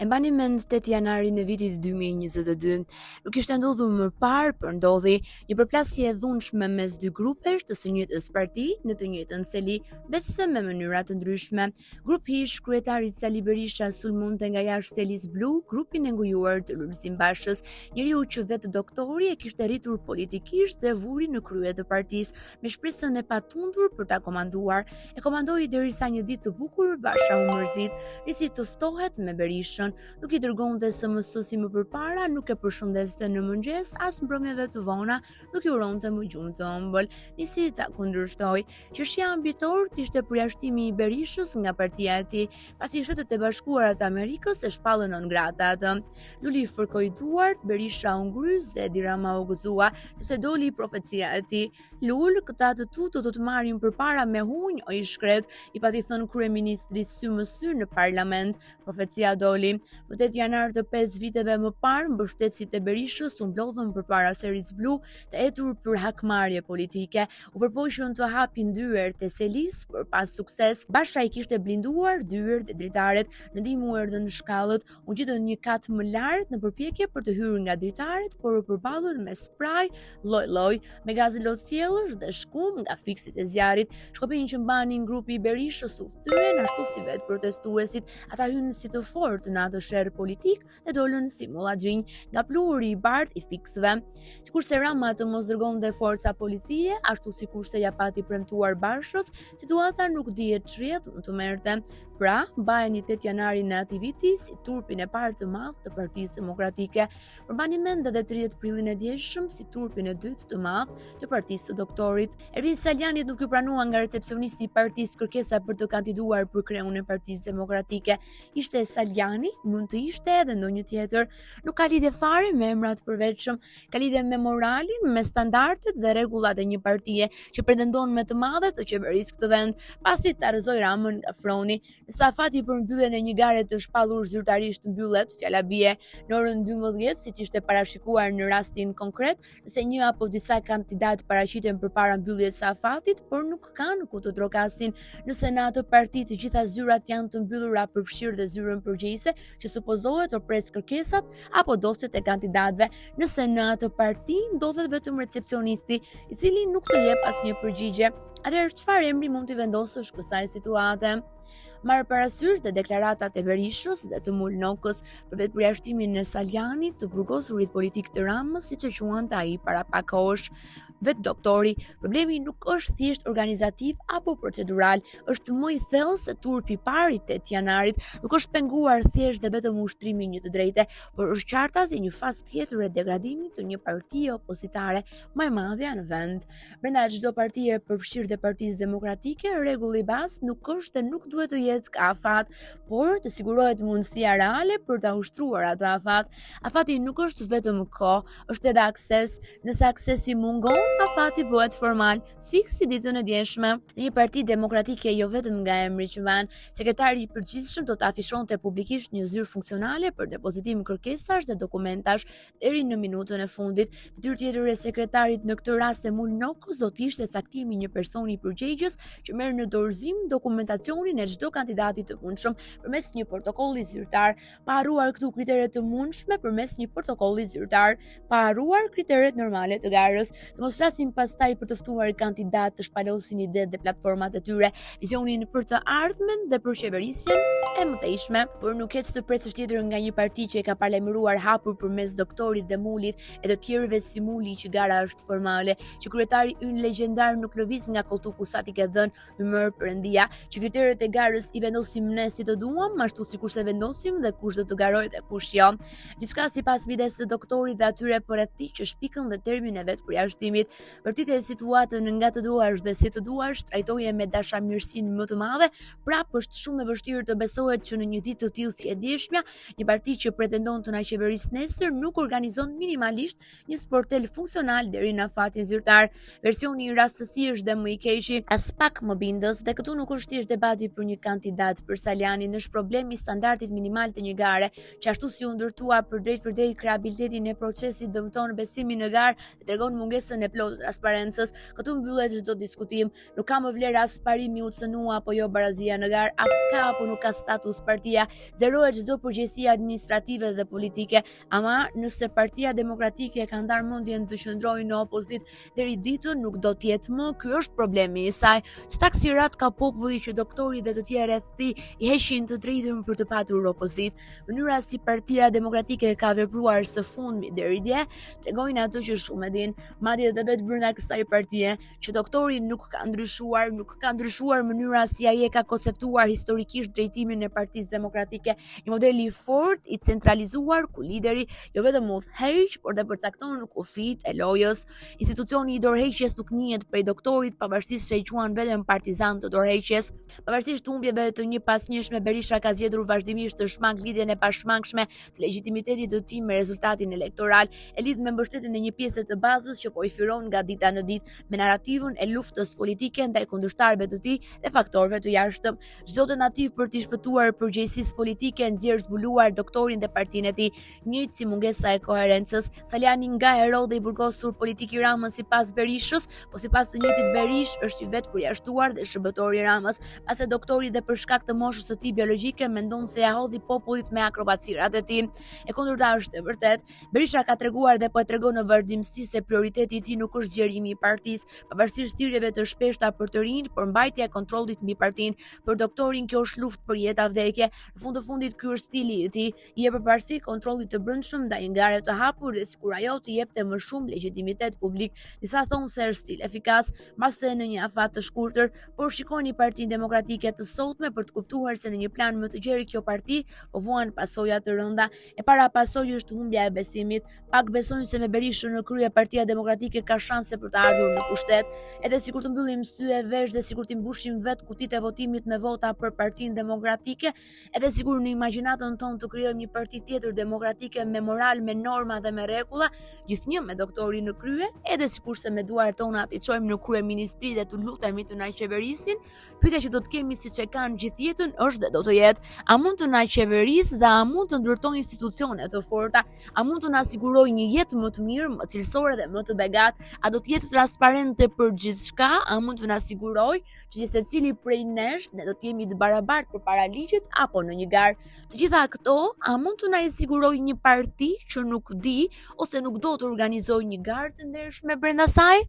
E mbani mend 8 janarin e vitit 2022. Nuk ishte ndodhur më parë, por ndodhi një përplasje e dhunshme mes dy grupesh të së njëjtës parti në të njëjtën seli, veçse me mënyra të ndryshme. Grupi i ish kryetarit Sali Berisha sulmonte nga jashtë selisë blu grupin e ngujuar të Lulzim Bashës, njeriu që vetë doktori e kishte rritur politikisht dhe vuri në krye të partisë me shpresën e patundur për ta komanduar. E komandoi derisa një ditë të bukur Basha u mërzit, nisi të ftohet me Berishën, nuk i dërgonte SMS si më përpara, nuk e përshëndeste në mëngjes, as mbrëmjeve të vona, nuk i uronte më gjumë të ëmbël, nisi ta kundërshtojë. Qershia mbi tortë ishte përjashtimi i Berishës nga partia e tij, pasi Shtetet e Bashkuara të Amerikës e shpallën non grata atë. Luli fërkoi duart, Berisha u ngrys dhe Edi Rama u gëzua, sepse doli profecia e tij. Lul, këta të tu do të të marrin përpara me hunj, o i shkretë, i pati thënë kryeministri sy më sy në parlament. Profecia doli. Më 8 janar të 5 viteve më parë, mbështetësit e Berishës u mblodhën përpara selisë blu, të etur për hakmarrje politike. U përpoqën të hapin dyert e selisë, por pa sukses. Basha i kishte blinduar dyert dhe dritaret, në ndihmë u erdhën shkallët, U ngjitën një kat më lart në përpjekje për të hyrë nga dritaret, por u përballën me spraj lloj-lloj, me gaz lotsjellës dhe shkumë nga fikësit e zjarrit. Shkopinjtë që mbanin grupi i Berishës u thyen ashtu si vetë protestuesit. Ata hynë si të fortë në atë sherr politik dhe dolën si mullaxhinj nga pluhuri i bardhë i fikësve. Sikurse Rama të mos dërgonte forca policie, ashtu sikurse ia pati premtuar Bashës, situata nuk dihet ç'rrjedhë mund të merrte. Pra, mbajeni 8 janarin e atij viti si turpin e parë të madh të Partisë Demokratike. Por mbani mend edhe 30 prillin e djeshëm si turpin e dytë të madh të Partisë së Doktorit. Ervin Salianjit nuk iu pranua nga recepsionisti i partisë kërkesa për të kandiduar për kreun e Partisë Demokratike. Ishte Salianji, mund të ishte edhe ndonjë tjetër. Nuk ka lidhje fare me emra të përveçëm, ka lidhje me moralin, me standardet dhe rregullat e një partie që pretendon me të madhe të qeverisë këtë vend, pasi ta rrëzojë Ramën nga froni. Nëse afati për mbylljen e një gare të shpallur zyrtarisht mbyllet, fjala bie, në orën 12, siç ishte parashikuar në rastin konkret, nëse një apo disa kandidatë paraqiten përpara mbylljes së afatit, por nuk kanë ku të trokasin, nëse në atë parti të gjitha zyrat janë të mbyllura përfshirë dhe zyrën përgjegjëse, që supozohet të presë kërkesat apo dosjet e kandidatëve, nëse në atë parti ndodhet vetëm recepsionisti, i cili nuk të jep asnjë përgjigje. Atëherë çfarë emri mund t'i vendosësh kësaj situate? Marrë parasysh dhe deklaratat e Berishës dhe të Mul Nokës për vetëpërjashtimin e Salianjit, të burgosurit politik të Ramës, siç e quante ai para pak kohësh. Vetë doktori, problemi nuk është thjesht organizativ apo procedural, është më i thellë se turpi i parë i 8 janarit, nuk është penguar thjesht dhe vetëm ushtrimi i një të drejte, por është qartazi një fazë tjetër e degradimit të një partie opozitare më e madhja në vend. Brenda çdo partie, përfshirë dhe Partisë Demokratike, rregulli bazë nuk është dhe nuk duhet të jetë ka afat, por të sigurohet mundësia reale për ta ushtruar atë afat. Afati nuk është vetëm kohë, është edhe akses. Nëse aksesi mungon, afati bëhet formal, fiks si ditën e djeshme. Në një parti demokratike jo vetëm nga emri që mban, sekretari i përgjithshëm do të afishonte publikisht një zyrë funksionale për depozitim kërkesash dhe dokumentash deri në minutën e fundit. Detyrë tjetër e sekretarit në këtë rast e Mul Nokës do të ishte caktimi i një personi përgjegjës që merr në dorëzim dokumentacionin e çdo kandidati të mundshëm përmes një protokolli zyrtar, pa harruar këtu kritere të mundshme përmes një protokolli zyrtar. pa harruar kriteret normale të garës. Të mos flasim pastaj për të ftuar kandidatë të shpalosin idetë dhe platformat e tyre, vizionin për të ardhmen dhe për qeverisjen e mëtejshme. Por nuk ke ç'të presësh tjetër nga një parti që e ka paralajmëruar hapur përmes doktorit dhe Mulit e të tjerëve si Muli që gara është formale, që kryetari ynë legjendar nuk lëviz nga kolltuku sa t'i ketë dhënë ymër perëndia, që kriteret e garës i vendosim ne si të duam, ashtu sikurse vendosim dhe kush do të garojë dhe kush jo. Gjithçka sipas idesë së doktorit dhe atyre përreth tij që shpikën dhe termin e vetëpërjashtimit. Vërtite situatën nga të duash dhe si të duash, trajtoje me dashamirësinë më të madhe, prapë është shumë e vështirë të besohet që në një ditë të tillë si e djeshmja, një parti që pretendon të na qeverisë nesër nuk organizon minimalisht një sportel funksional deri në afatin zyrtar. Versioni i rastësisë është dhe më i keqi, aspak më bindës dhe këtu nuk është thjesht debati për. për një kandidat për Salianjin është problem i standardit minimal të një gare, që ashtu si u ndërtua për drejtpërdrejt kredibilitetin e procesit dëmton besimin në garë dhe tregon mungesën e plotë të transparencës. Këtu mbyllet çdo diskutim. Nuk ka më vlerë as parimi u cënua apo jo barazia në garë, as ka apo nuk ka status partia. Zerohet çdo përgjegjësi administrative dhe politike. Ama nëse Partia Demokratike ka ndarë mendjen të qëndrojë në opozitë deri ditën nuk do të jetë më, ky është problemi i saj. Ç'taksirat ka populli që doktori dhe të tjerë rreth tij i heqin të drejtën për të patur opozitë. Mënyra si Partia Demokratike ka vepruar së fundmi deri dje, tregojnë atë që shumë e dinë, madje edhe vetë brenda kësaj partie, që doktori nuk ka ndryshuar, nuk ka ndryshuar mënyra si ai e ka konceptuar historikisht drejtimin e Partisë Demokratike, një model i fortë, i centralizuar, ku lideri jo vetëm udhëheq, por dhe përcakton kufijtë e lojës. Institucioni i dorëheqjes nuk njihet prej doktorit, pavarësisht se e quan veten partizan të dorëheqjes. Pavarësisht humbjeve të njëpasnjëshme, Berisha ka zgjedhur vazhdimisht të shmangë lidhjen e pashmangshme të legjitimitetit të tij me rezultatin elektoral, e lidh me mbështetjen e një pjese të bazës që po i firon nga dita në ditë me narrativën e luftës politike ndaj kundërshtarëve të tij dhe faktorëve të jashtëm. Çdo tentativë për t'i shpëtuar përgjegjësisë politike nxjerr zbuluar doktorin dhe partinë e tij, njëjtë si mungesa e koherencës. Salianji nga hero dhe i burgosur politik i Ramës sipas Berishës, po sipas të njëjtit Berishë është i vetëpërjashtuar dhe shërbëtor i Ramës. Pasi doktori dhe për shkak të moshës së tij biologjike mendon se ia hodhi popullit me akrobacirat e tij. E kundërta është e vërtetë. Berisha ka treguar dhe po e tregon në vazhdimësi se prioriteti i tij nuk është zgjerimi i partisë, pavarësisht thirrjeve të shpeshta për të rinjtë, por mbajtja e kontrollit mbi partinë. Për doktorin kjo është luftë për jetë a vdekje. Në fund të fundit ky është stili i tij. I jep përparësi kontrollit të brendshëm ndaj një gare të hapur dhe sikur ajo të jepte më shumë legjitimitet publik. Disa thonë se është stil efikas, mbase në një afat të shkurtër, por shikoni Partinë Demokratike të sotme për të kuptuar se në një plan më të gjerë kjo parti po vuan pasoja të rënda. E para pasojë është humbja e besimit. Pak besojnë se me Berishën në krye Partia Demokratike ka shanse për të ardhur në pushtet. Edhe sikur të mbyllim sy e vesh dhe sikur t'i mbushim vetë kutitë e votimit me vota për Partinë Demokratike, edhe sikur në imagjinatën tonë të krijojmë një parti tjetër demokratike me moral, me norma dhe me rregulla, gjithnjë me doktorin në krye, edhe sikurse me duart tona t'i çojmë në kryeministri dhe t'u lutemi të na qeverisin, Pyetja që do të kemi siç e kanë gjithë jetën është dhe do të jetë, a mund të na qeverisë dhe a mund të ndërtojë institucione të forta? A mund të na sigurojë një jetë më të mirë, më cilësore dhe më të begatë? A do të jetë transparente për gjithçka? A mund të na sigurojë që gjithsecili prej nesh ne do të jemi të barabartë përpara ligjit apo në një garë? Të gjitha këto, a mund të na i sigurojë një parti që nuk di ose nuk do të organizojë një garë të ndershme brenda saj?